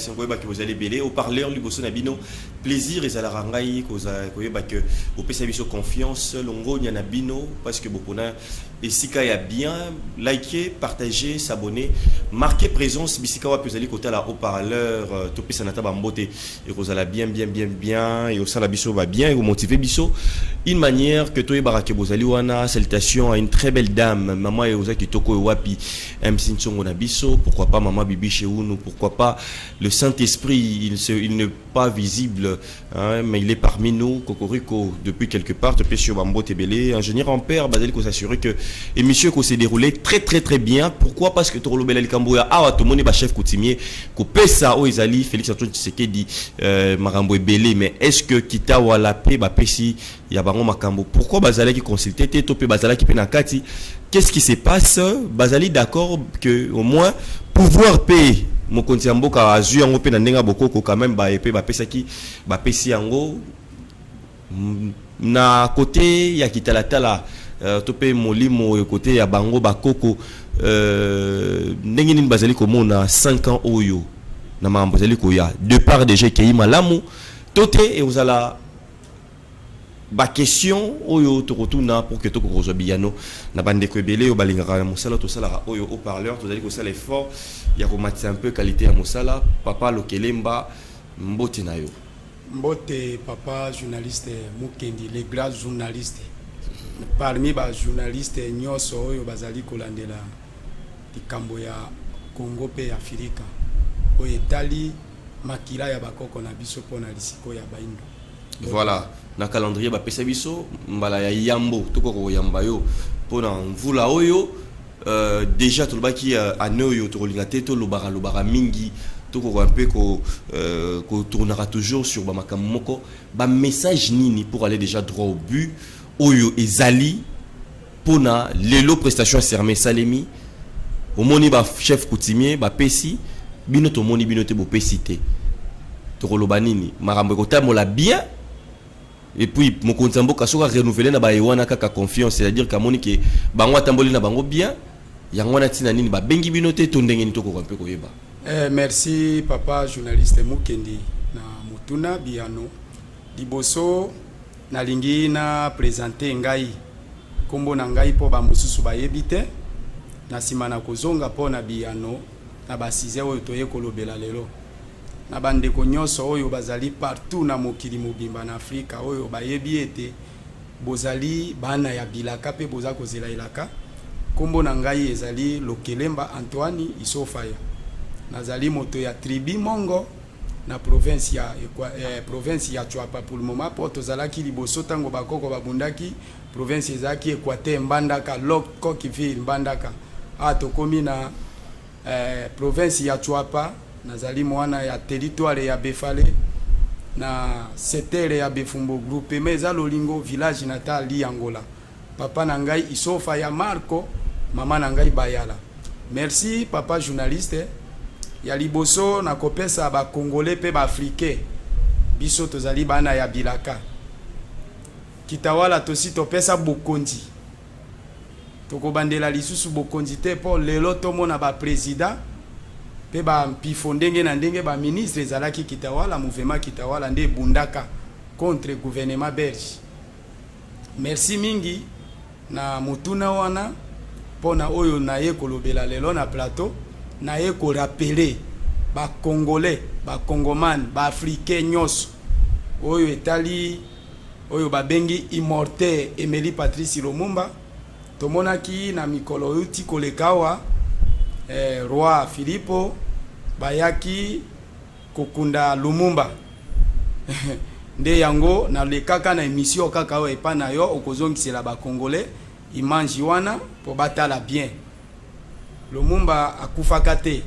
Esengo koyeba ke bozali ebele. Haut-parleur liboso na bino, plaisir ezalaka ngai koyeba ke bopesa biso confiance, longonya na bino, parce que bopona esika ya bien. Liker, partager, s'abonner, marquer présence bisika wapi ozali kotala haut-parleur. Topesana ata bambote, ekozala bien, bien, bien, bien, eosala biso ba bien, ekomotive biso une manière que toyebaka ke bozali wana. Salutation à une très belle dame, mama oza kitoko, oyo wapi MC Ntsongo na biso, pourquoi pas mama Bibi Cheunu, pourquoi pas le Saint-Esprit, il n'est pas visible, hein, mais il est parmi nous, Cocorico, depuis quelque part. Topesi yo bambote ebele. Ingénieur en père bazali s'assurer que émission ko s'est déroulé très très très bien. Pourquoi? Parce que tolobela likambo ya awa, tomoni ba chef coutumier kopesa oyo ezali Félix Antoine Tshisekedi makambo ebele, mais est-ce que Kitawala pe bapesi ya bango makambo? Pourquoi bazalaki consulté te, to pe bazalaki pe na kati? Qu'est-ce qui se passe? Bazali d'accord que au moins pouvoir pe mokonzi ya mboka azwi yango mpe na ndenge ya bokoko quand même, baye mpe bapesaki, bapesi yango na côté ya kitalatala, to mpe molimo oyo côté ya bango bakoko, ndenge nini bazali komona 5 ans oyo na makambo ezali koya? Départ déjà ekei malamu to te? Ekozala baquestion oyo tokotuna pour que tokoka kozwa biyano na bandeko ebele oyo balingaka na mosala tosalaka oyo haut-parleur. Tozali kosala effort ya komatisa un peu qualité ya mosala. Papa Lokelemba, mbote na yo. Mbote, papa journaliste Mukendi, le grand journaliste parmi bajournaliste nyonso oyo bazali kolandela likambo ya Congo mpe ya Afrika oyo etali makila ya bakoko na biso mpona lisiko ya baindo. Voilà, na calendrier bapesa biso mbala ya yambo tokoka koyamba yo mpona mvula oyo. Déjà tolobaki année oyo tokolinga te tolobaka lobaka mingi, tokoka mpe kotournaka toujours sur bamakambo moko. Bamessage nini pour aller déjà droit au but oyo ezali mpona lelo? Prestation ya serment esalemi, omoni bachef coutumier bapesi bino, tomoni bino te, bopesi te. Tokoloba nini? Makambo ekotambola bien? Et puis mokonzi ya mboka soki arenouveler na baye wana kaka confiance, c'est-à-dire kamoni ke bango atamboli na bango bien, yango wana ntina nini babengi bino te, to ndenge nini tokoka mpe koyeba? Merci, papa journaliste Mukendi, na motuna biyano. Liboso nalingi na présente ngai, nkombo na ngai mpo bamosusu bayebi te. Na nsima na kozonga mpo na biyano na basujet oyo toye kolobela lelo. Na bandeko nyonso oyo bazali partout na mokili mobimba, na Afrika, oyo bayebi ete bozali bana ya bilaka mpe boza kozela elaka, nkombo na ngai ezali Lokelemba Antoine Isofaya. Nazali moto ya tribu Mongo na province ya Tshuapa pour le moment, mpo tozalaki liboso ntango bakoko babundaki, province ezalaki Équateur, Mbandaka, Coqueville, Mbandaka. A tokomi na province ya Tshuapa. Nazali mwana ya territoire ya Befale, na secteur ya Befumbo, groupement eza Lolingo, village natal Liangola. Papa na ngai Isofa ya Marco, mama na ngai Bayala. Merci, papa journaliste. Ya liboso nakopesa bacongolais mpe baafricain, biso tozali bana ya bilaka. Kitawala tosi topesa bokonzi, tokobandela lisusu bokonzi te, mpo lelo tomona baprésident mpe bampifo ndenge na ndenge, baministre. Ezalaki Kitawala, mouvement Kitawala nde ebundaka contre gouvernement belge. Merci mingi na motuna wana mpona oyo naye kolobela lelo na plateau. Naye korappeler bacongolais, bacongomane, baafricain nyonso oyo etali oyo babengi immortel Emery Patrice Lumumba. Tomonaki na mikolo euti koleka awa, roi Philipo bayaki kokunda Lumumba. Nde yango nalekaka na émission kaka oyo epai na yo, okozongisela bacongolais image wana mpo batala bien. Lumumba akufaka te.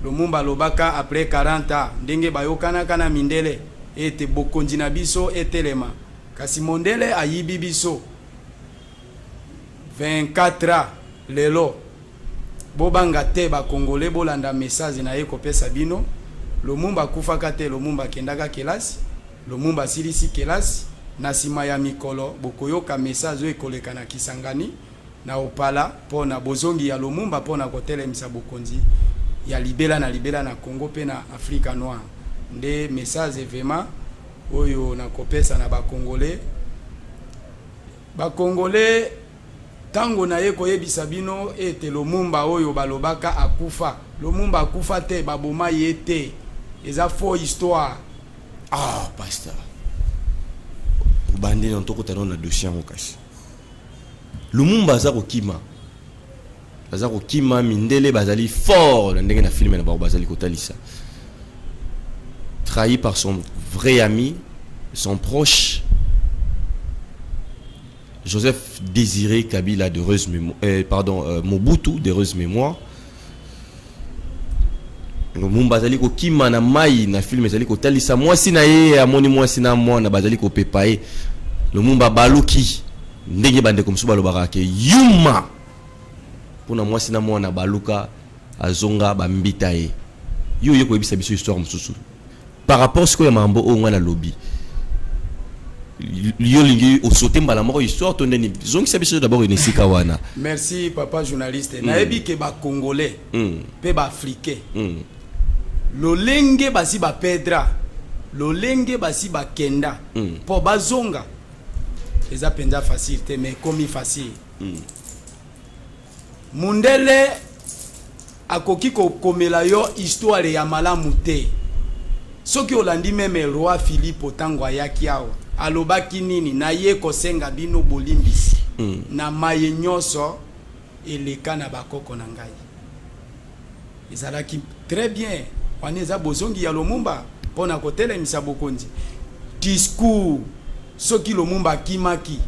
Lumumba alobaka après 40 ans, ndenge bayokanaka na mindele ete bokonzi na biso etelema, kasi mondele ayibi biso 24 ans. Lelo bobanga te, bacongolais, bolanda message na ye kopesa bino. Lumumba akufaka te. Lumumba akendaka kelasi, Lumumba asilisi kelasi. Na nsima ya mikolo bokoyoka message oyo ekoleka na Kisangani na Opala mpo na bozongi ya Lumumba mpo na kotelemisa bokonzi. Ya libela na libela na Congo mpe na Afrika noire. Nde message vraiment oyo nakopesa na Bacongolais. Bacongolais, ntango naye koyebisa bino ete Lumumba oyo balobaka akufa, Lumumba akufa te, baboma ye te, eza faux histoire. Ah, pasteur, obandi na tokota nano na dossier yango. Kasi Lumumba aza kokima, aza kokima mindele. Bazali fort na ndenge na film na bango bazali kotalisa, trahi par son vrai ami, son proche, Joseph Désiré Kabila d'heureuse mémoire, pardon, Mobutu d'heureuse mémoire. Lumumba azali kokima na mai. Na film ezali kotalisa mwasi na ye amoni mwasi na mwana bazali kopepa ye. Lumumba baluki ndenge bandeko mosusu balobaka ke yuma mpona mwasi na mwana, baluka azonga bambita ye. Yo oye koyebisa biso histoire mosusu par rapport sikoyo ya makambo oyo ngai nalobi. Yo olingi osote mbala moko histoire to ndeni? Zongisa biso d'abord na esika wana. Merci, papa journaliste. Nayebi ke Bacongolais mpe Baafricain, lolenge basi bapedra, lolenge basi bakenda, mpo bazonga eza mpenza facile te, mais ekomi facile. Mundele akoki kokomela yo histoire ya malamu te. Soki olandi même roi Philippe, ntango ayaki awa, alobaki nini? Naye kosenga bino bolimbisi na maye nyonso eleka na bakoko na ngai. Ezalaki très bien. Wana eza bozongi ya Lumumba mpo na kotelemisa bokonzi. Discours, soki Lumumba akimaki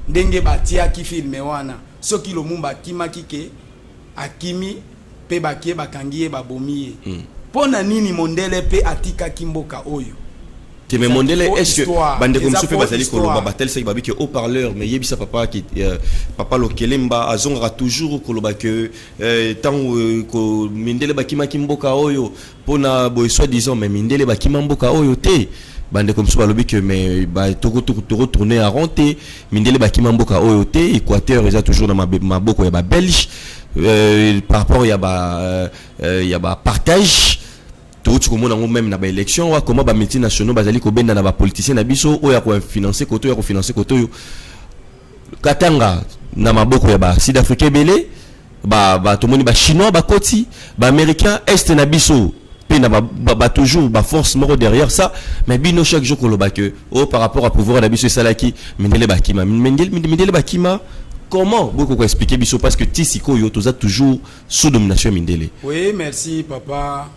ndenge batiaki film wana, soki Lumumba akimaki, ke akimi mpe bakie bakangi ye, babomi ye, mpo na nini mondele mpe atikaki mboka oyo? Te, mais mondele, est-ce que bandeko mosusu mpe bazali koloba, batalisaki babi ke haut-parleur, mais yebisa papa ki papa Lokelemba azongaka toujours koloba ke ntango mindele bakimaki mboka oyo mpona boye, soi-disant, mais mindele bakima mboka oyo te. Bandeko mosusu balobi ke mais tokotourner en rond te. Mindele bakima mboka oyo te. Équateur eza toujours na maboko ya Babelge par rapport ya ba partage. Touti komona yango même na baélection wa, comment bamultinationaux bazali kobenda na bapoliticien na biso oyo ya kofinancer kote oyo, ya kofinancer kote oyo. Katanga na maboko ya basud africain ebele, tomoni Bachinois bakoti, Baaméricain. Est na biso mpe na ba toujours baforce moko derrière ça. Mais bino chaque jour koloba ke oh, par rapport à pouvoir na biso esalaki mindele bakima. Mindele bakima comment? Bokoki koexpliquer biso? Parce que ti sikoyo toza toujours sous domination ya mindele. Oui, merci, papa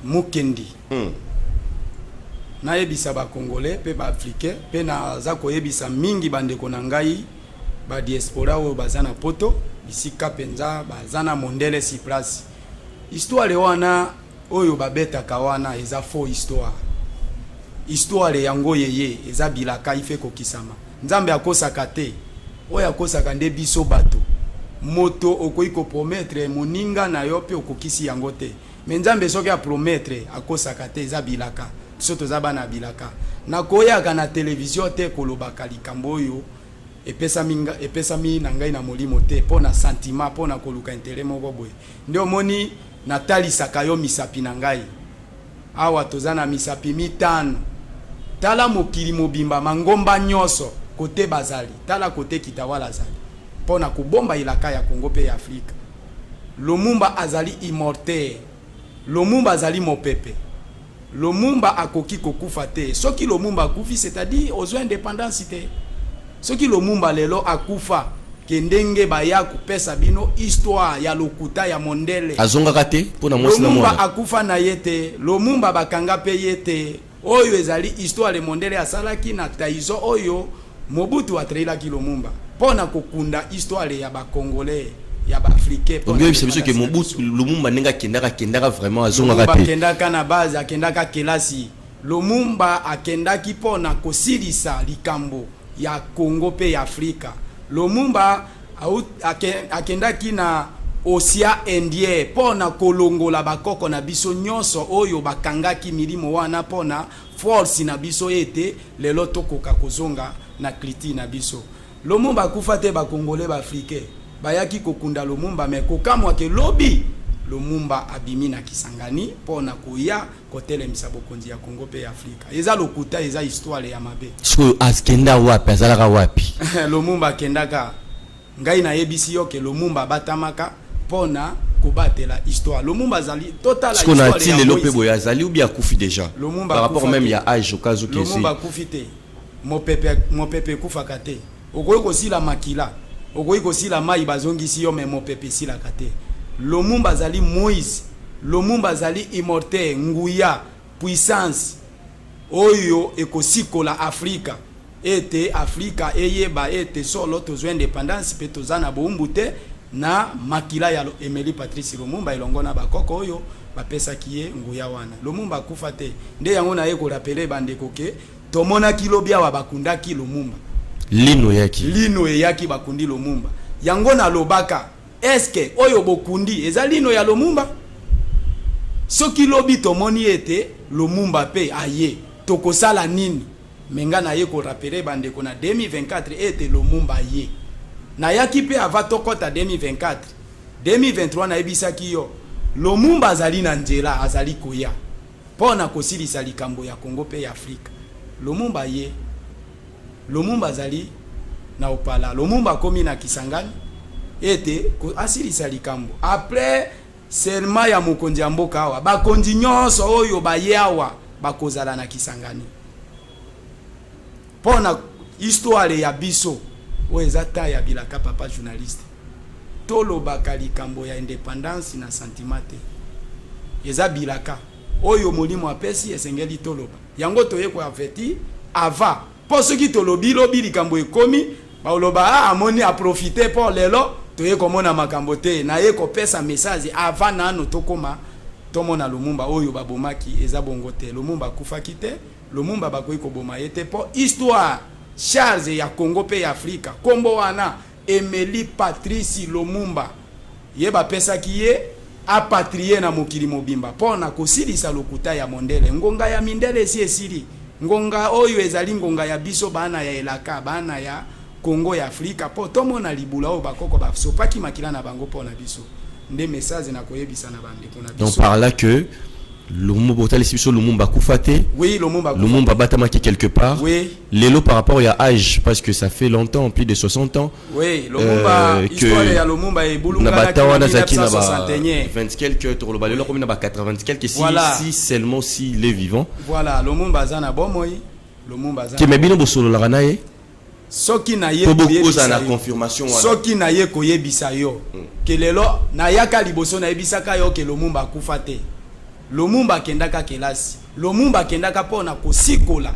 Mukendi. Nayebisa Bacongolais mpe Baafricain, mpe naza koyebisa mingi bandeko na ngai badiaspora oyo baza na Poto, bisika mpenza baza na mondele sur place. Histoire wana oyo babetaka wana eza faux histoire. Histoire yango yeye eza bilaka ife kokisama. Nzambe akosaka te, oyo akosaka nde biso bato. Moto okoki kopromettre moninga na yo mpe okokisi yango te, mais Nzambe soki apromettre, akosaka te. Eza bilaka. Biso toza bana ya bilaka. Nakoyaka na televizio te kolobaka likambo oyo epesami na ngai na molimo te mpo na sentiment, mpo na koluka intérêt moko boye. Nde omoni natalisaka yo misapi na ngai awa. Toza na misapi 5. Tala mokili mobimba, mangomba nyonso kote bazali, tala kote Kitawala azali mpo na kobomba elaka ya Kongo mpe ya Afrika. Lumumba azali immortel. Lumumba azali mopepe. Lumumba akoki kokufa te. Soki Lumumba akufi, c'est-à-dire ozwa indépendance te. Soki Lumumba lelo akufa, ke ndenge baya kopesa bino histoire ya lokuta ya mondele. Azongaka te mpo na mwasi na Lumumba mwana. akufa na ye te. Lumumba bakanga mpe ye te. Oyo ezali histoire mondele asalaki na trahison oyo Mobutu atrailaki Lumumba mpo na kokunda histoire ya Bacongolais, ya Baafricain. Olingi oyebisa biso ke Mobutu, Lumumba ndenge akendaka, akendaka vraiment, azongaka Lumumba te? Akendaka na base, akendaka kelasi. Lumumba akendaki mpo na kosilisa likambo ya Congo mpe ya Afrika. Lumumba akendaki na océan Indien mpo na kolongola bakoko na biso nyonso oyo bakangaki milimo wana, mpo na force na biso ete lelo tokoka kozonga na culture na biso. Lumumba akufa te. Bacongolais, Baafricain bayaki kokunda Lumumba, mais kokamwa ke lobi Lumumba abimi na Kisangani mpo na koya kotelemisa bokonzi ya Congo mpe ya Afrika. Eza lokuta, eza histoire ya mabe. Sikoyo akenda wapi? Azalaka wapi? Lumumba akendaka, ngai nayebisi yo ke Lumumba abatamaka mpo na kobatela histoire. Lumumba azali totala. Sikoyo na ti lelo mpe boye, azali ou bien akufi déjà? Lumumba par rapport même ya âge, au cas où. Lumumba akufi te. Mopepe, mopepe ekufaka te. Okoki kosila makila, okoki kosila mai, bazongisi yo, mais mopepe esilaka te. Lumumba azali Moïse, Lumumba azali immortel. Nguya, puissance oyo ekosikola Afrika, ete Afrika eyeba ete solo tozwa indépendance mpe toza na bowumbu te, na makila ya Emery Patrice Lumumba elongo na bakoko oyo bapesaki ye nguya wana. Lumumba akufa te. Nde yango naye korappeler bandeko ke tomonaki lobi awa bakundaki Lumumba. Lino eyaki. Lino eyaki, bakundi Lumumba. Yango nalobaka, eske oyo bokundi eza lino ya Lumumba? Soki lobi tomoni ete Lumumba mpe aye, tokosala nini? Mais nga naye korappeler bandeko na 2024 ete Lumumba aye. Nayaki mpe avant tokɔta 2024, 2023, nayebisaki yo Lumumba azali na nzela, azali koya mpo na kosilisa likambo ya Congo mpe ya Afrika. Lumumba ye, Lumumba azali na opala, Lumumba akomi na Kisangani ete asilisa likambo. Après serment ya mokonzi ya mboka awa, bakonzi nyonso oyo baye awa bakozala na Kisangani mpo na histoire ya biso oyo eza ta ya bilaka. Papa journaliste, tolobaka likambo ya indépendance na sentiment te. Eza bilaka oyo molimo apesi, esengeli toloba yango. Toye koavertir avant, mpo soki tolobi lobi likambo ekomi, baloba: "Ah, amoni, aprofite mpo lelo toye komona makambo te." Naye kopesa message avant nano tokóma tomona Lumumba oyo babomaki. Eza bongo te. Lumumba akufaki te. Lumumba bakoki koboma ye te, mpo histoire charge ya Congo mpe ya Afrika, nkombo wana Emery Patrice Lumumba, ye bapesaki ye apatrie na mokili mobimba mpo na kosilisa lokuta ya mondele. Ngonga ya mindele esi esili. Ngonga oyo ezali ngonga ya biso, bana ya elaka, bana ya Kongo, ya Afrika, mpo tomona libula oyo bakoko basopaki makila na bango mpo na biso. Nde message na koyebisa na bandeko na biso. Donc par là que Lumumba, botalisi biso, Lumumba akufa te. Oui, Lumumba. Lumumba batamaki quelque part. Oui. Lelo, par rapport ya âge, parce que ça fait longtemps, plus de 60 ans. Oui, Lumumba, histoire ya Lumumba ebulunganaki na 1961. 20 quelques, tokoloba lelo komi na ba 80 quelques, si, voilà. Si seulement s'il est vivant. Voilà, Lumumba aza na bomoi. Lumumba aza Ke mais bino bosololaka na ye? Soki na ye na confirmation. Soki na ye koyebisa yo ke lelo nayaka liboso, nayebisaka yo ke Lumumba akufa te. Lumumba akendaka kelasi. Lumumba akendaka mpo na kosikola,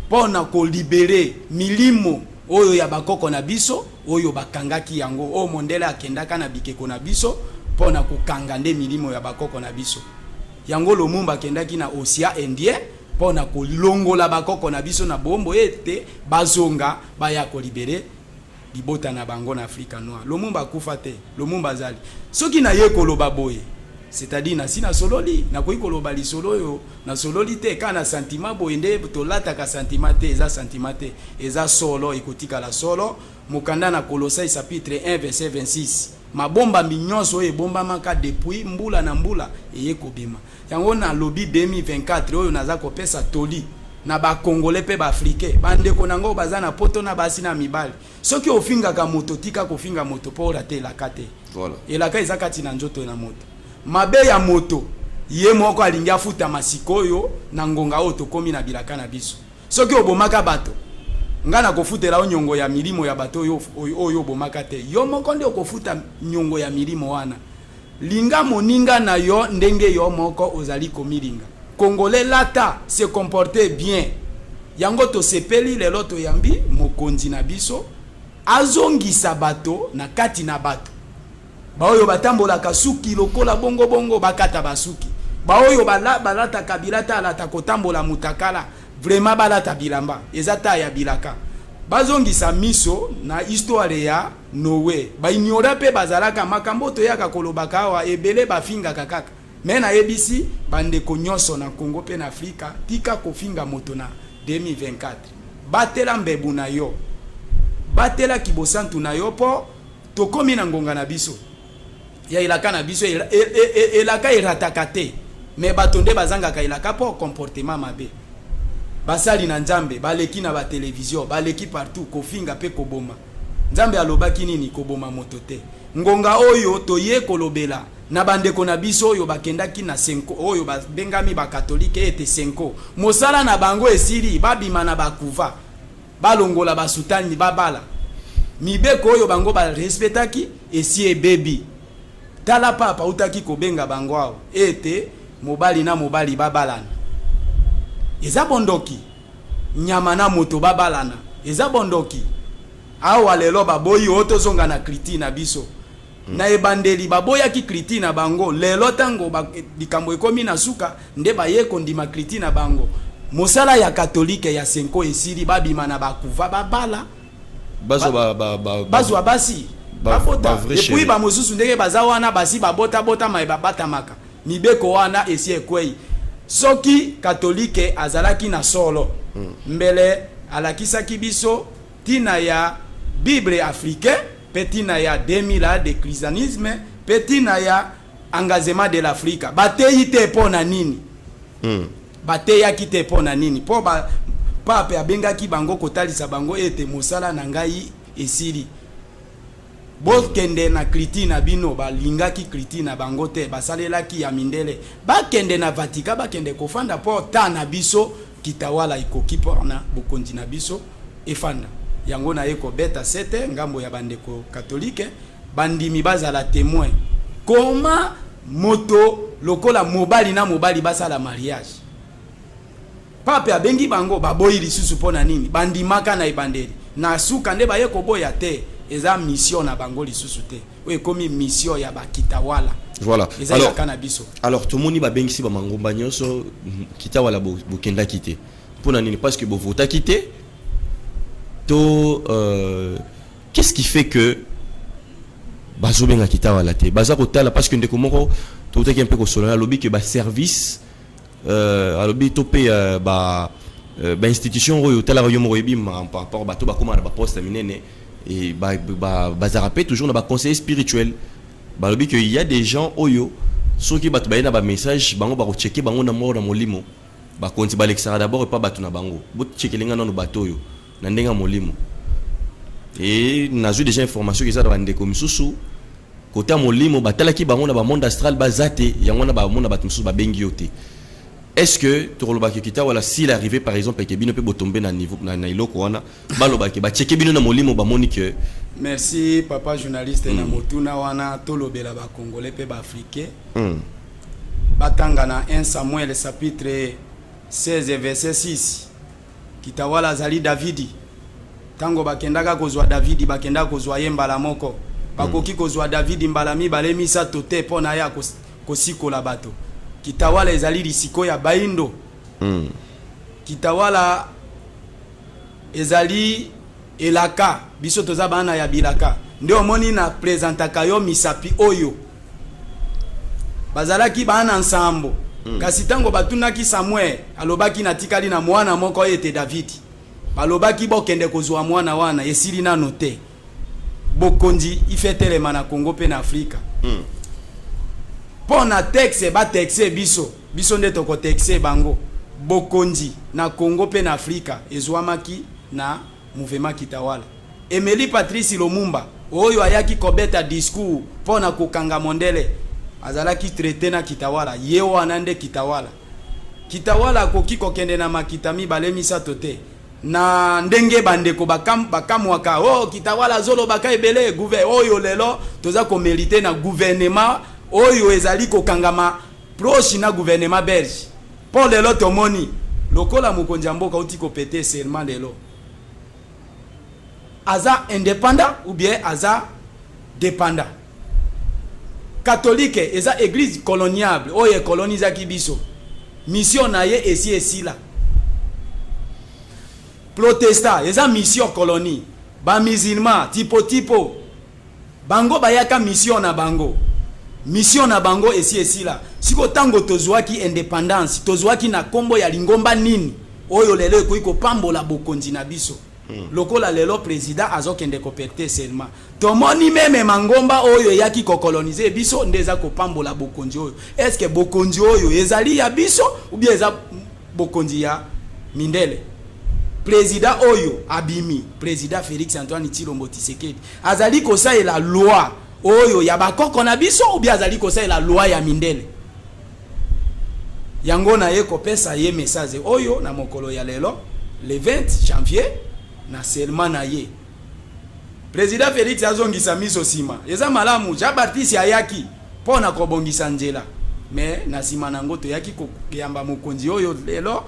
mpo na kolibérer milimo oyo ya bakoko na biso oyo bakangaki yango, oyo mondele akendaka na bikeko na biso mpo na kokanga nde milimo ya bakoko na biso. Yango Lumumba akendaki na océan Indien mpo na kolongola bakoko na biso na bombo ete bazonga, baya kolibérer libota na bango na Afrika noire. Lumumba akufa te. Lumumba azali. Soki naye koloba boye, c'est-à-dire nasi nasololi, nakoki koloba lisolo oyo nasololi te kaka na sentiment boye. Nde tolataka sentiment te. Eza sentiment te, eza solo, ekotikala solo. Mokanda na Kolosai chapitre 1 verset 26, mabombami nyonso oyo ebombamaka depuis mbula na mbula eye kobima. Yango nalobi 2024 oyo, naza kopesa toli na Bakongolais mpe Baafricain, bandeko na ngo baza na Poto, na basi na mibali. Soki ofingaka moto, tika kofinga moto mpo orate elaka te. Elaka eza kati na nzoto na moto. Mabe ya moto ye moko alingi afutama sikoyo na ngonga oyo tokómi na bilaka na biso. Soki obomaka bato, nga na kofutela yo nyongo ya milimo ya bato oyo, oyo obomaka te. Yo moko nde okofuta nyongo ya milimo wana. Linga moninga na yo ndenge yo moko ozali komilinga. Congolais, lata, se comporter bien. Yango tosepeli lelo toyambi mokonzi na biso, azongisa bato na kati na bato. Baoyo batambolaka suki lokola bongobongo, bakata basuki. Baoyo balataka bilata alata kotambola mutakala, vraiment balata bilamba. Eza ta ya bilaka. Bazongisa miso na histoire ya Noé. Baignora mpe bazalaka makambo toyaka kolobaka awa, ebele bafingaka kaka. Mais nayebisi bandeko nyonso na Congo mpe na Afrika, tika kofinga moto na 2024. Batela mbebu na yo, batelaki bosantu na yo, mpo tokomi na ngonga na biso. Ya elaka na biso, elaka erataka te, mais bato nde bazangaka elaka mpo comportement mabe. Basali na Nzambe baleki na batelevizio, baleki partout kofinga mpe koboma. Nzambe alobaki nini? Koboma moto te. Ngonga oyo toye kolobela na bandeko na biso oyo bakendaki na CENCO, oyo babengami bakatolike, ete CENCO mosala na bango esili, babima na bakuva, balongola basutani, babala. Mibeko oyo bango barespectaki esi ebebi. Tala, papa autaki kobenga bango awa ete mobali na mobali babalana, eza bondoki. Nyama na moto babalana, eza bondoki. Awa lelo baboyi oyo tozonga na culture na biso. Na ebandeli baboyaki culture na bango. Lelo ntango likambo ekomi na suka nde baye kondima culture na bango. Mosala ya katolike, ya CENCO esili, babima na bakuva, babala. Bazwa Bazwa basi, babota. Ba vrai Et puis chéri. bamosusu ndenge baza wana, basi babotabota, maye babatamaka. Mibeko wana esi ekwei. Soki katolike azalaki na solo, mbele alakisaki biso ntina ya Bible africain, mpe ntina ya 2000 ans de christianisme, mpe ntina ya engagement de l'Afrique. Bateyi te mpo na nini? Bateyaki te mpo na nini? Mpo pape abengaki bango kotalisa bango ete mosala na ngai esili, bokende na culture na bino. Balingaki culture na bango te, basalelaki ya mindele. Bakende na Vatican, bakende kofanda mpo ta na biso kitawala ekoki mpona bokonzi na biso efanda. Yango naye kobeta sete ngambo ya bandeko katolike, bandimi bazala témoin. Koma moto lokola mobali na mobali basala mariage, pape abengi bango, baboyi lisusu mpo na nini? Bandimaka na ebandeli, na suka nde baye koboya te. Eza mission na bango lisusu te, oyo ekomi mission ya bakitawala. Eza Alors, elaka na biso. Alors tomoni babengisi bamangomba nyonso, kitawala bokendaki te mpo na nini? Parce que bovotaki te to qu'est-ce qui fait que bazobenga kitawala te? Baza kotala parce que ndeko moko tokutaki mpe kosolola, alobi ke baservice, alobi to mpe ba bainstitution oyo otalaka yo moko oyebi par rapport bato bakóma na baposte ya minene et bazalaka mpe toujours na baconseiller spirituel. Balobi ke il y a des gens oyo soki bato baye na bamessage, bango bakocheke bango na moko na molimo. Bakonzi balekisaka d'abord epa bato na bango: bochekelenga nano bato oyo na ndenge ya molimo. E nazwi déjà information eza na bandeko misusu kota molimo, batalaki bango na bamonde astral, baza te. Yango wana bamona bato mosusu babengi yo te. Est-ce que tokolobaki kita wala, s'il arrivé par exemple ke bino mpe botombe na niveau na eloko wana, balobaki bacheke bino na molimo, bamoni ke Merci papa journaliste na motuna wana. Tolobela bacongolais mpe baafricain batanga na 1 Samuel chapitre 16 verset 6. Kitawala azali Davidi. Ntango bakendaka kozwa Davidi, bakendaka kozwa ye mbala moko. Bakoki kozwa Davidi mbala mibale, misato te mpo na ye kosikola bato. Kitawala ezali lisiko ya baindo. Kitawala ezali elaka. Biso toza bana ya bilaka. Nde omoni na présentaka yo misapi oyo bazalaki bana nsambo. Kasi ntango batunaki Samuel, alobaki: "Natikali na mwana moko ete Davidi." Balobaki: "Bokende kozwa mwana wana, esili nano te." Bokonzi ife telema na Congo mpe na Afrika. Mpo na texte, batexte biso, biso nde tokotexte bango. Bokonzi na Congo mpe na Afrika ezwamaki na mouvement kitawala. Emeli Patrice Lumumba oyo ayaki kobeta discours mpo na kokanga mondele, azalaki traité na kitawala. Ye wana nde kitawala. Kitawala akoki kokende na makita mibale, misato te. Na ndenge bandeko bakamwaka: "Oh, kitawala azolobaka ebele." Oyo lelo toza komériter na gouvernement oyo ezali kokangama proche na gouvernement belge, mpo lelo tomoni lokola mokonzi ya mboka auti koprêter serment lelo, aza indépendant ou bien aza dépendant? Catholique eza église coloniale oyo ekolonisaki biso. Mission na ye esi esila. Protestant eza mission colonie. Bamusulman tipo tipo bango bayaka mission na bango, mission na bango esi esila. Siko ntango tozwaki indépendance, tozwaki na nkombo ya lingomba nini oyo lelo ekoki kopambola bokonzi na biso? Lokola lelo président azokende koprêter serment, tomoni même mangomba oyo eyaki kocoloniser biso nde eza kopambola bokonzi oyo. Est ce que bokonzi oyo ezali ya biso ou bien eza bokonzi ya mindele? Président oyo abimi, président Félix Antoine Tshilombo Tshisekedi, azali kosalela loi oyo ya bakoko na biso ou bien azali kosalela loi ya mindele? Yango na ye kopesa ye message oyo na mokolo ya lelo, le 20 janvier, na serment na ye. Président Félix azongisa miso nsima. Eza malamu Jean Baptiste ayaki mpo na kobongisa nzela, mais na nsima na yango toyaki koyamba mokonzi oyo lelo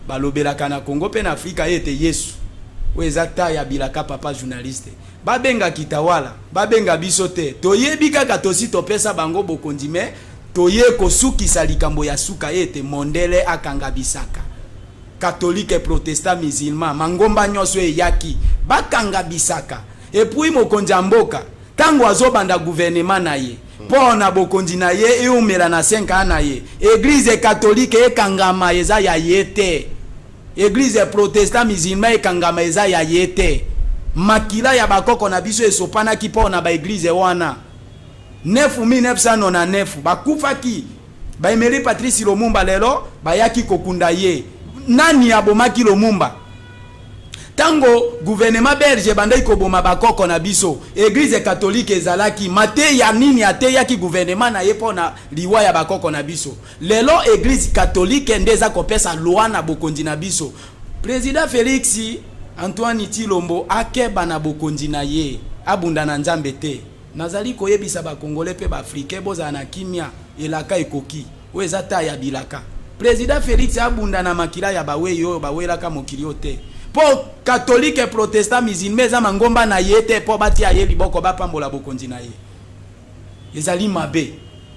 balobelaka na Congo mpe na Afrika ete Yesu. Oyo eza ta ya bilaka. Papa journaliste, babengaki tawala, babenga biso te. Toyebi kaka tosi topesa bango bokonzi, mais toye kosukisa likambo ya suka ete mondele akanga bisaka. Catholique, protestant, musulman, mangomba nyonso eyaki, bakanga bisaka. Et puis mokonzi ya mboka, ntango azobanda gouvernement na ye, mpo na bokonzi na ye eumela na 5 ans na ye, église catholique ekangama, eza ya ye te. Église protestant, musulman ekangama, eza ya ye te. Makila ya bakoko na biso esopanaki mpo na baéglise wana. 9999 bakufaki, baemeli Patrice Lumumba, lelo bayaki kokunda ye. Nani abomaki Lumumba? Ntango gouvernement belge ebandaki koboma bakoko na biso, église catholique ezalaki mateya nini ateyaki gouvernement na ye mpo na liwa ya bakoko na biso? Lelo église catholique nde eza kopesa loi na bokonzi na biso. Président Félix Antoine Tshilombo akeba na bokonzi na ye, abunda na Nzambe te. Nazali koyebisa bacongolais mpe baafricain, bozala na kimia, elaka ekoki. Oyo eza ta ya bilaka. Président Félix abunda na makila ya bawei oyo bawelaka mokili oyo te, mpo catholique, protestant, musulman eza mangomba na ye te mpo batia ye liboko, bapambola bokonzi na ye. Ezali mabe,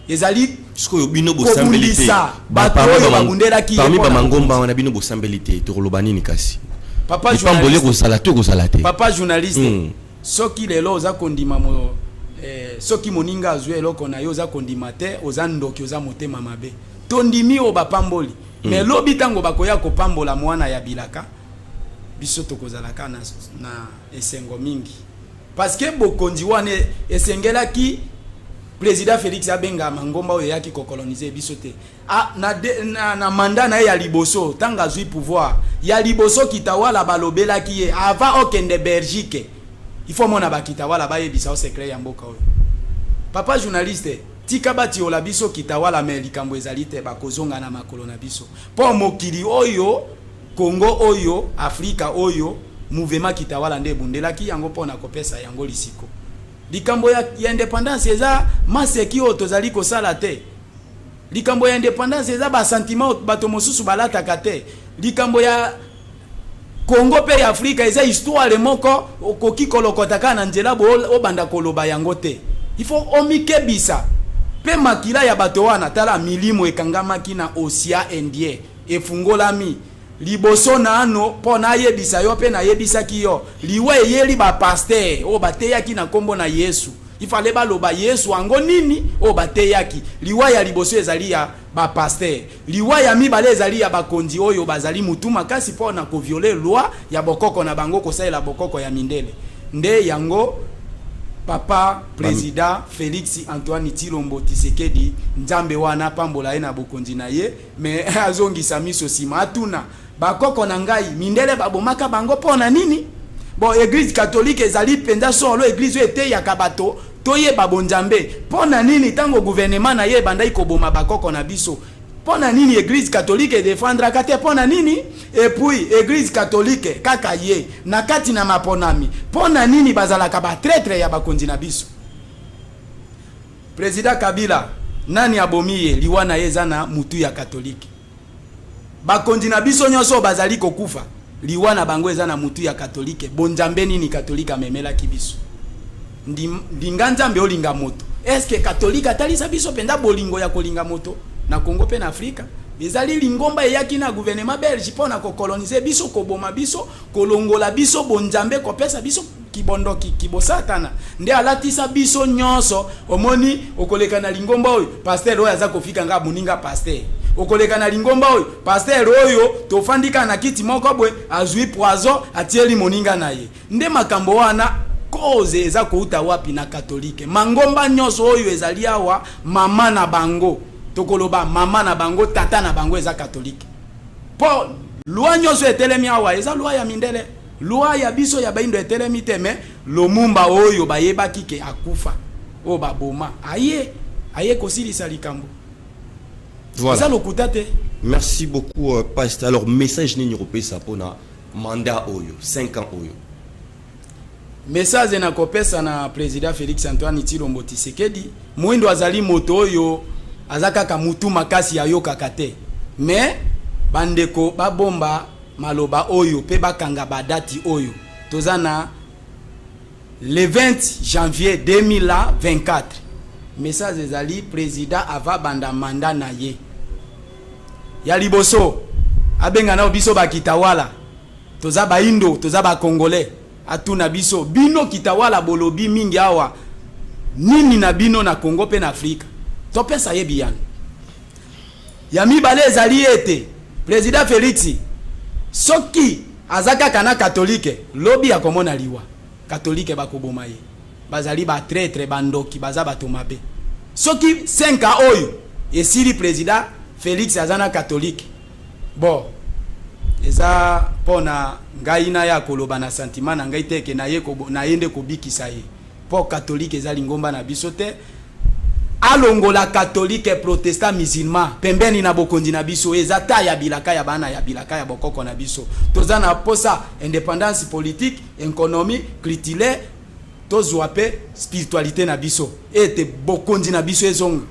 ezali Sikoyo bino bosambeli te. kobundisa bato oyo babundelaki ye Parmi mpo na bamangomba bokonzi. wana, bino bosambeli te, tokoloba nini kasi? Papa Lipamboli journaliste, ekozala to ekozala te? Papa journaliste, soki lelo oza kondima soki moninga azwi eloko na yo, oza kondima te, oza ndoki, oza motema mabe. Tondimi oyo bapamboli, mais lobi ntango bakoya kopambola mwana ya bilaka, biso tokozalaka na esengo mingi, parce que bokonzi wana esengelaki président Félix abenga mangomba oyo eyaki kocoloniser biso te. Ah, na mandat na ye ya liboso, ntango azwi pouvoir ya liboso, kitawala balobelaki ye avant okende Belgique, il faut mona bakitawala bayebisa o secret ya mboka oyo. Papa journaliste, tika batiola biso kitawala, mais likambo ezali te, bakozonga na makolo na biso, mpo mokili oyo, Kongo oyo, Afrika oyo, mouvement kitawala nde ebundelaki yango mpo na kopesa yango lisiko. Likambo ya indépendance eza maseki oyo tozali kosala te. Likambo ya indépendance eza basentiment bato mosusu balataka te. Likambo ya Kongo mpe ya Afrika eza histoire moko okoki kolokota kaka na nzela bo obanda koloba yango te. Il faut omikebisa mpe makila ya bato wana. Tala, milimo ekangamaki na océan Indien efungolami liboso nano mpo nayebisa yo, mpe nayebisaki yo, liwa eyeli bapasteur oyo bateyaki na nkombo na Yesu. Ifale baloba Yesu yango nini oyo bateyaki. Liwa ya liboso ezali ya bapasteur, liwa ya mibale ezali ya bakonzi oyo bazali mutu makasi mpo na kovioler loi ya bokoko na bango, kosalela bokoko ya mindele. Nde yango, papa président Félix Antoine Tshilombo Tshisekedi, Nzambe wana apambola ye na bokonzi na ye, mais azongisa miso nsima, atuna bakoko na ngai, mindele babomaka bango mpo na nini? Bon, église catholique ezali mpenza solo église oyo eteyaka bato toyeba bonzambe. Mpo na nini ntango gouvernement na ye ebandaki koboma bakoko na biso, mpo na nini église catholique edéfendraka te? Mpo na nini? Et puis église catholique kaka ye na kati na maponami, mpo na nini bazalaka batraître ya bakonzi na biso? Président Kabila, nani abomi ye? Liwa na ye eza na mutu ya catholique. Bakonzi na biso nyonso oyo bazali kokufa, liwa na bango eza na mutu ya catholique. Bonzambe nini catholique amemelaki biso? Ndinga Nzambe olinga moto. Est-ce catholique atalisa biso mpenza bolingo ya kolinga moto na Congo mpe na Afrika? Ezali lingomba eyaki na gouvernement belge mpo na kocoloniser biso, koboma biso, kolongola biso bonzambe, kopesa biso kibondoki, kibosatana. Nde alatisa biso nyonso. Omoni, okoleka na lingomba oyo, pasteur oyo aza kofika nga moninga pasteur. Okoleka na lingomba oyo, pasteur oyo tofandi kaka na kiti moko boye, azwi poison, atieli moninga na ye. Nde makambo wana, cause eza kouta wapi? Na katolike. Mangomba nyonso oyo ezali awa, mama na bango, tokoloba mama na bango, tata na bango eza katolike. Mpo loi nyonso etelemi awa eza loi ya mindele, loi ya biso ya baindo etelemi te. Me Lumumba oyo bayebaki ke akufa, oyo baboma, aye kosilisa likambo. Eza lokuta te. Merci beaucoup, pasteur. Alors, message nini kopesa mpona mandat oyo, 5 ans oyo? Message nakopesa na président Félix Antoine Tshilombo Tshisekedi, moyindo azali moto oyo aza kaka mutu makasi, ayokaka te. Me bandeko babomba maloba oyo mpe bakanga badati oyo toza na le 20 janvier 2024. Message ezali: président ava banda mandat na ye ya liboso, abenga nao biso bakitawala, toza baindo, toza bacongolais. Atuna biso: bino kitawala bolobi mingi awa, nini na bino na Congo mpe na Afrika? Topesa ye biyano. Ya mibale ezali ete président Félix, soki aza kaka na katolike, lobi akomona liwa. Katolike bakoboma ye, bazali batraîtres, bandoki, baza bato mabe. Soki 5 ans oyo esili, président Félix aza na katolike, bon, eza mpo na ngai na ya koloba na sentiment na ngai te ke na ye nde kobikisa ye, mpo katolike eza lingomba na biso te. Alongola katolike, protestant, musulman pembeni na bokonzi na biso. Eza ta ya bilaka ya bana ya bilaka ya bokoko na biso. Toza na posa indépendance politique, économie, culturelle, tozwa mpe spiritualité na biso, ete bokonzi na biso ezonga.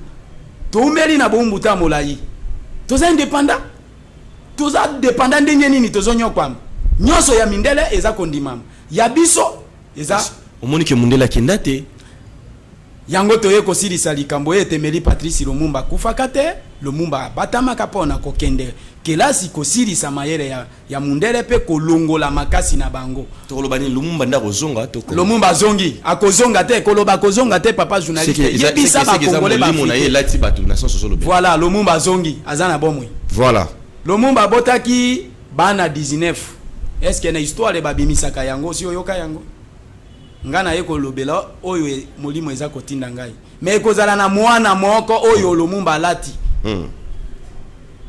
Toumeli na bowumbu ta molai. Toza indépendant, toza dépendant ndenge nini? Tozonyokwama nyonso ya mindele eza kondimama, ya biso eza Omoni ke mundele akenda te. Yango toye kosilisa likambo oyo etemeli Patrice Lumumba. Akufaka te. Lumumba abatamaka mpo na kokende kelasi kosilisa mayele ya mundele mpe kolongola makasi na bango. Tokoloba nini? Lumumba nde akozonga to? Lumumba azongi, akozonga te, koloba akozonga te, papa journaliste. Yebisa bakongole. Molimo na ye elati bato na sens ozolobela. Voilà, Lumumba azongi, aza na bomoi. Lumumba abotaki bana 19. Est-ce na histoire babimisaka yango? Si oyoka yango, ngai naye kolobela oyo molimo eza kotinda ngai. Me ekozala na mwana moko oyo Lumumba alati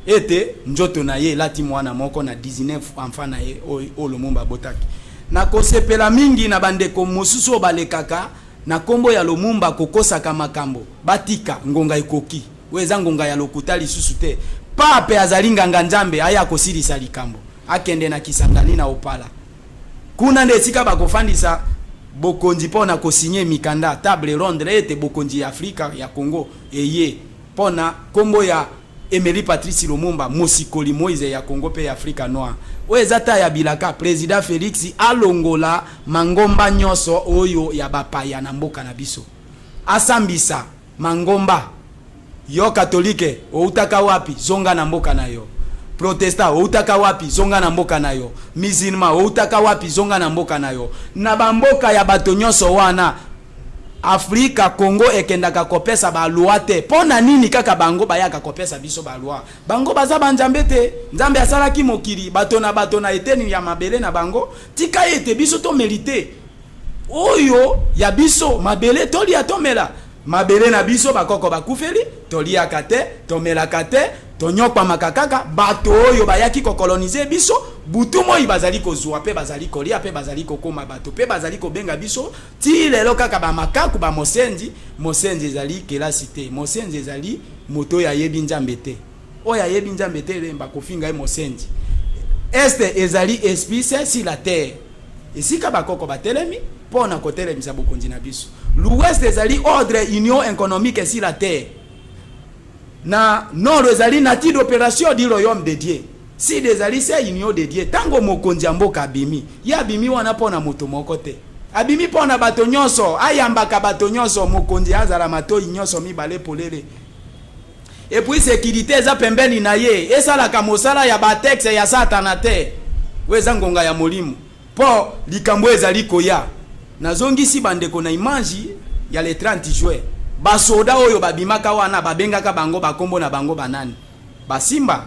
ete nzoto na ye elati mwana moko na 19 enfant na ye oyo Lumumba abotaki. Nakosepela mingi na bandeko mosusu oyo balekaka na nkombo ya Lumumba kokosaka makambo, batika. Ngonga ekoki, oyo eza ngonga ya lokuta lisusu te. Pape azali nganga nzambe, aya kosilisa likambo, akende na Kisangani na Opala, kuna nde esika bakofandisa bokonzi mpo na kosinye mikanda, table ronde, ete bokonzi ya Afrika ya Congo eye mpo na nkombo ya Emery Patrice Lumumba, mosikoli Moise ya Congo mpe ya Afrika noire. Oyo eza ta ya bilaka. Président Félix alongola mangomba nyonso oyo ya bapaya na mboka na biso, asambisa mangomba. Yo katolike, outaka wapi? Zonga na mboka na yo. Protestant, outaka wapi? Zonga na mboka na yo. Musulman, outaka wapi? Zonga na mboka na yo. Na bamboka ya bato nyonso wana, Afrika, Congo ekendaka kopesa baloi te. Mpo na nini kaka bango bayaka kopesa biso baloi? Bango baza banzambe te. Nzambe asalaki mokili, bato na bato na eteni ya mabele na bango. Tika ete biso tomérite oyo ya biso mabele, tolia, tomela mabele na biso. Bakoko bakufeli, toliaka te, tomelaka te, tonyokwamaka kaka. Bato oyo bayaki kokolonize biso butu moi bazali kozwa mpe bazali kolia mpe bazali kokóma bato mpe bazali kobenga biso ti lelo kaka bamakaku, bamosenzi. Mosenzi ezali kelasi te. Mosenzi ezali moto oyo ayebi Nzambe te. Oyo ayebi Nzambe te, elemba kofinga ye mosenzi. Est ezali esprit saint sur la terre, esika bakoko batelemi mpo na kotelemisa bokonzi na biso. L'ouest ezali ordre union économique sur la terre. Na nord ezali nature d'opération du royaume de Dieu. Sud ezali se union de Dieu. Ntango mokonzi ya mboka abimi, ye abimi wana mpo na moto moko te, abimi mpo na bato nyonso, ayambaka bato nyonso. Mokonzi azala matoi nyonso mibale polele, et puis sécurité eza pembeni na ye, esalaka mosala ya batexte ya Satana te. Oyo eza ngonga ya molimo, mpo likambo ezali koya. Nazongisi bandeko na image ya le 30 juin. Basoda oyo babimaka wana, babengaka bango bakombo na bango banani? Basimba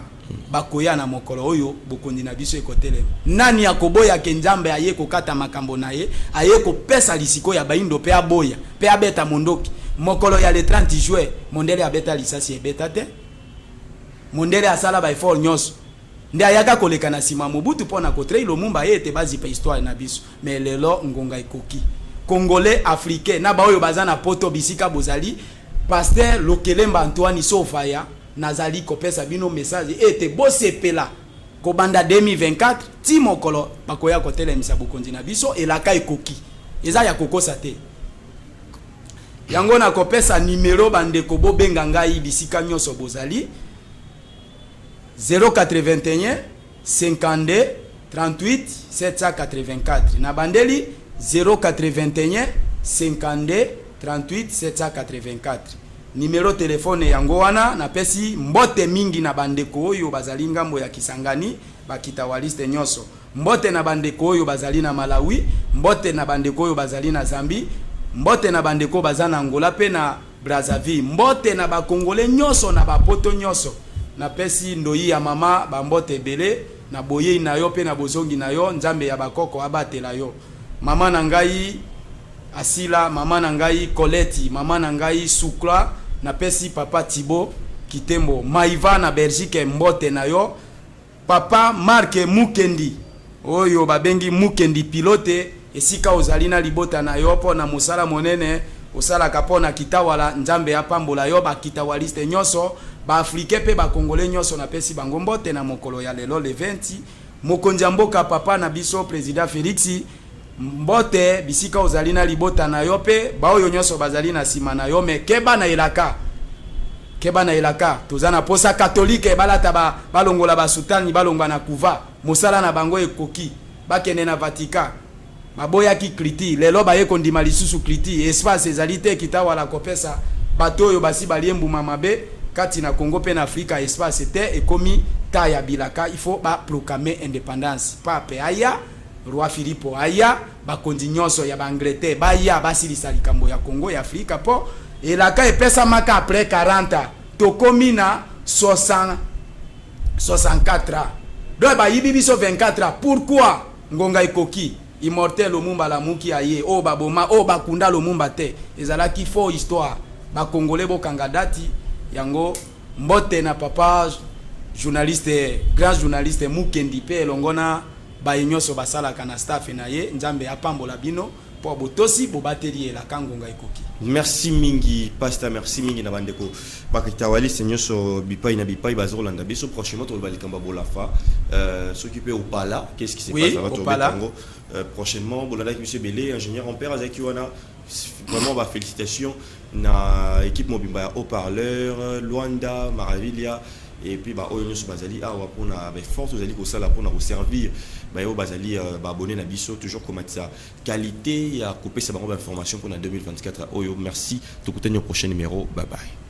bakoya na mokolo oyo bokonzi na biso ekotelema. Nani akoboya ke Nzambe aye kokata makambo na ye, aye kopesa lisiko ya baindo mpe aboya mpe abeta mondoki mokolo ya le 30 juin? Mondele abeta lisasi, ebeta te. Mondele asala baeffort nyonso, nde ayaka koleka na nsima Mobutu mpo na kotrahir Lumumba, ye ete bazipa histoire na biso. Mais lelo ngonga ekoki. Congolais, Africain na baoyo baza na Poto, bisika bozali, pasteur Lokelemba Antoine Sofaya nazali kopesa bino message ete bosepela. Kobanda 2024 ti mokolo bakoya kotelemisa bokonzi na biso, elaka ekoki, eza ya kokosa te. Yango nakopesa nimero, bandeko bobenga ngai bisika nyonso bozali: 081 52 38 784. Na bandeli: 081 52 38 784, nimero telefone yango wana. Napesi mbote mingi na bandeko oyo bazali ngambo ya Kisangani, bakitawaliste nyonso. Mbote na bandeko oyo bazali na Malawi, mbote na bandeko oyo bazali na Zambie, mbote na bandeko oyo baza na Angola mpe na Brazzaville, mbote na bakongole nyonso na bapoto nyonso. Napesi ndoi ya mama bambote ebele na boyei na yo mpe na bozongi na yo. Nzambe ya bakoko abatela yo. Mama na ngai Asila, mama na ngai Colette, mama na ngai Sukla, napesi papa Thibaut Kitembo Maiva na Belgique mbote na yo. Papa Mark Mukendi oyo babengi Mukendi Pilote, esika ozali na libota na yo, mpo na mosala monene osalaka mpo na Kitawala, Nzambe apambola yo. Bakitawaliste nyonso, baafricain mpe bakongole nyonso, napesi bango mbote na mokolo ya lelo le 20. Mokonzi ya mboka, papa na biso président Félix, mbote bisika ozali na libota na yo mpe baoyo nyonso bazali na nsima na yo. Me keba na elaka, keba na elaka. Toza na posa katolike balata balongola basoutane, balongwa na couvent. Mosala na bango ekoki, bakende na Vatican. Baboyaki kliti, lelo baye kondima lisusu kliti. Espace ezali te. Kitawala kopesa bato oyo basi balie mbuma mabe kati na Congo mpe na Afrika espace te. Ekomi ta ya bilaka, il faut baproclamer indépendance. Pape aya, roi Philippe aya, bakonzi nyonso ya baAngleterre baya, basilisa likambo ya Congo, ya Afrika, mpo elaka epesamaka après 40 ans. Tokomi na 60, 64 ans, donc bayibi biso 24 ans. Pourquoi? Ngonga ekoki. Immortel Lumumba alamuki, aye oyo baboma, oyo bakunda Lumumba te, ezalaki faux histoire. Bakongole, bokanga dati yango. Mbote na papa journaliste, grand journaliste Mukendi, mpe elongo na baye nyonso basalaka na staff na ye. Nzambe apambola bino mpo botosi, bobateli elaka. Ngonga ekoki. Merci mingi, pasteur. Merci mingi na bandeko bakitawaliste nyonso bipai na bipai bazolanda biso. Prochainement toloba likambo ya Bolafa, soki mpe Opala, qu'est-ce qui se Oui, passe là? Opala. Yango prochainement. Bolandaki biso ebele. Ingénieur Ampère azalaki wana. Vraiment bafélicitation na équipe mobimba ya Haut-Parleur Luanda Maravilha et puis baoyo nyonso bazali awa mpona baeffort tozali kosala mpona koservir bayo bazali baabonné na biso, toujours komatisa qualité ya kopesa bango bainformation mpona 2024 oyo. Merci, tokutani au prochain numéro. Bye bye.